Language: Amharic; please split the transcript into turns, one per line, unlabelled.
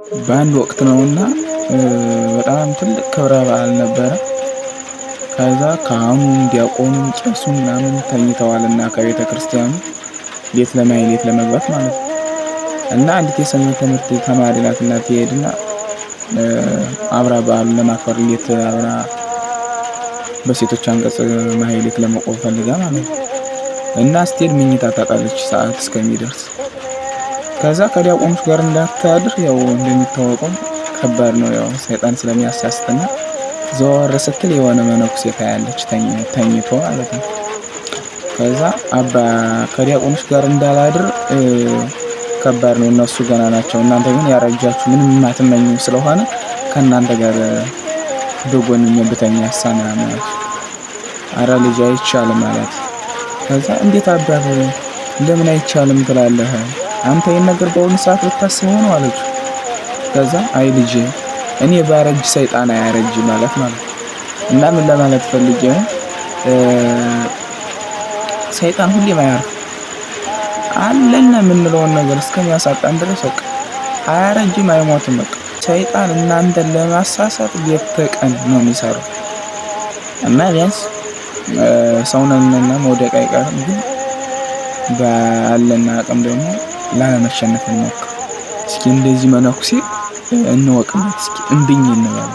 በአንድ ወቅት ነውና በጣም ትልቅ ክብረ በዓል ነበረ። ከዛ ካህኑም ዲያቆኑም ቄሱ ምናምን ተኝተዋልና ከቤተ ክርስቲያኑ ሌት ለማህሌት ለመግባት ማለት ነው። እና አንዲት የሰንበት ትምህርት ተማሪ ናትና ትሄድና አብራ በዓሉን ለማክበር ሌት አብራ በሴቶች አንቀጽ ማህሌት ለመቆም ፈልጋ ማለት ነው። እና ስትሄድ ምኝታ ታጣለች ሰዓት እስከሚደርስ። ከዛ ከዲያቆኖች ጋር እንዳታድር ያው እንደሚታወቀው ከባድ ነው፣ ያው ሰይጣን ስለሚያሳስትና ዘወር ስትል የሆነ መነኩሴ ታያለች ተኝቶ ማለት ነው። ከዛ አባ ከዲያቆኖች ጋር እንዳላድር ከባድ ነው፣ እነሱ ገና ናቸው፣ እናንተ ግን ያረጃችሁ ምንም የማትመኙ ስለሆነ ከእናንተ ጋር በጎን ብተኛ ያሳ ምናምን አለች። አረ ልጅ አይቻልም አላት። ከዛ እንዴት አባት ለምን አይቻልም ትላለህ? አንተ ይህን ነገር በአሁኑ ሰዓት ብታስበው ነው አለችው። ከዛ አይ ልጄ እኔ ባረጅ ሰይጣን አያረጅ ማለት ማለት እና ምን ለማለት ፈልጌ ነው፣ ሰይጣን ሁሌም አያርፍ አለና የምንለውን ነገር እስከሚያሳጣን ድረስ በቃ አያረጅም፣ አይሞትም። በቃ ሰይጣን እናንተን ለማሳሳት ሌት ተቀን ነው የሚሰራው እና ቢያንስ ሰው ነንና መውደቅ አይቀርም፣ ግን ባለን አቅም ደግሞ ላለመሸነፍ እንሞክር። እስኪ እንደዚህ መነኩሴ እንወቅበት፣ እስኪ እምብኝ እንበለው።